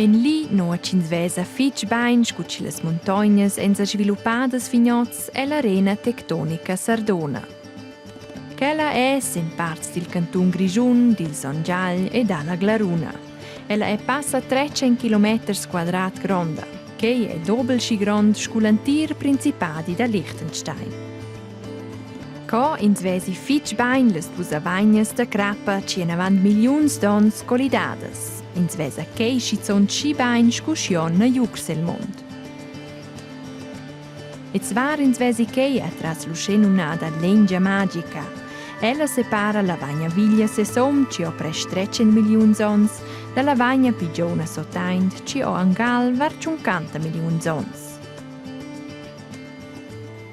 En li nua ch'ins vesa fitg bain scu chi las muntognas èn sa sviluppadas fin oz è l'arena tectonica Sardona. Quella es in parts dil cantun Grischun, dil Son Giagl e dalla Glaruna. Ella è passa 300 kilometers quadrat gronda. Quei è dobel schi grond scu l'entir principadi da Liechtenstein. Co ins vesi fitg bain las duas avagnas da crappa chi en avant milliuns d'ons collidadas. Ins vesa quei schizunt schi bain scu schion na jugs el mond. E zvar ins vesi quei atras l'uschenumnada lengia magica. Ella separa la vagna viglia sesom chi ho prest 300 milliuns ons dalla vagna pi giovna sotaint chi ho angal var 50 milliuns ons.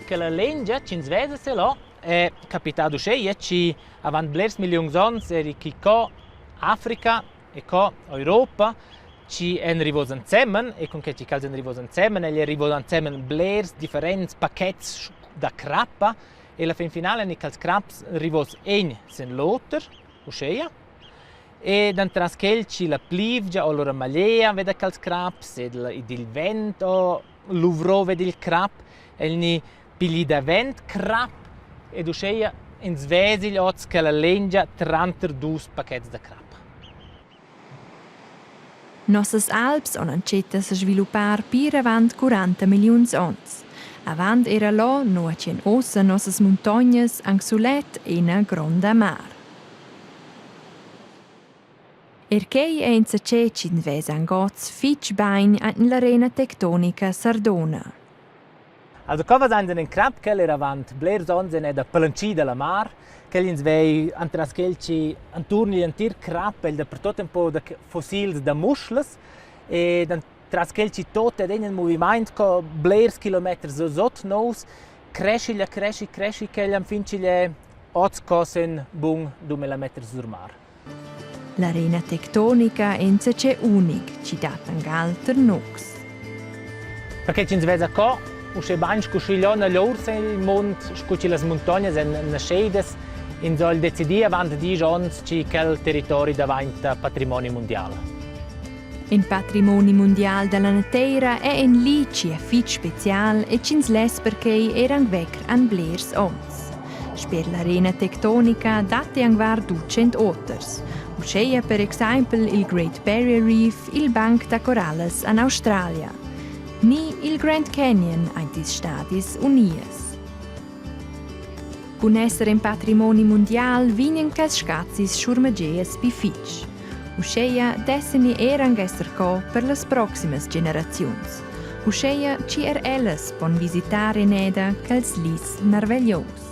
Che la lengia ch'ins vesa se là è capità uscheia chi avant blers milliuns ons eri chi co Africa e co Europa chi èn rivos ensemen e cun que chi ch'els èn rivos ensemen, egl è rivo ensemen blers differents paquets da crappa e la fin finala èn quels craps rivos egn sen l'oter, uscheia. E dantras quel chi la plievgia o lura magliea ve da quels craps ed il vent o luvrò ved il crap, el gni pigli davent crap ed uscheia ins vezigl oz che la lengia tranter dus paquets da crap. Nossas alps han antschet a sesviluppar pir avant 40 milliuns onns. Avant era là, nua ch'en ussa nossas muntognas, anc sulet ina gronda mar. Er quei ei enzatgei ch'ins vesa aunc oz fetg bein en l'arena tectonica Sardona. Also co vasains in crap quel era avant blers ons en da palantschi dalla mar, quel ins vei entras quel chi anturn igl entir crap el dapertot ün po da fossils da muschlas e tras quel chi tot ed egn in movimaint co blers kilometers sot nous creschi la creschi creschi quel enfin ch'igl è oz co sen bun 2000 meters sur mar. L'arena tectonica è insatge unic chi dat angal tar nus. Perché ch'ins vesa co, uschè bain scu schi na l'ours en il mund, scu chi las muntognas èn nascheidas, ins ho decidì avant disch ons chi quel territori davainta patrimoni mundial. In patrimoni mundial dalla nateira è in li chi è fitg special e ch'ins less perquei er anc vecr an blers onns. Sper l'arena tectonica datti anc var 200 oters. Uscheia per exaimpel il Great Barrier Reef, il Banc da corallas an Australia, ni il Grand Canyon aint ils Stadis Unies. Cun esser in patrimoni mundial vegnan quels scazis schurmegias pi fitg. Uscheia desseni er anc esser co per las proximas generaziuns. Uscheia chi er ellas pon visitar in eda quels lis marveglious.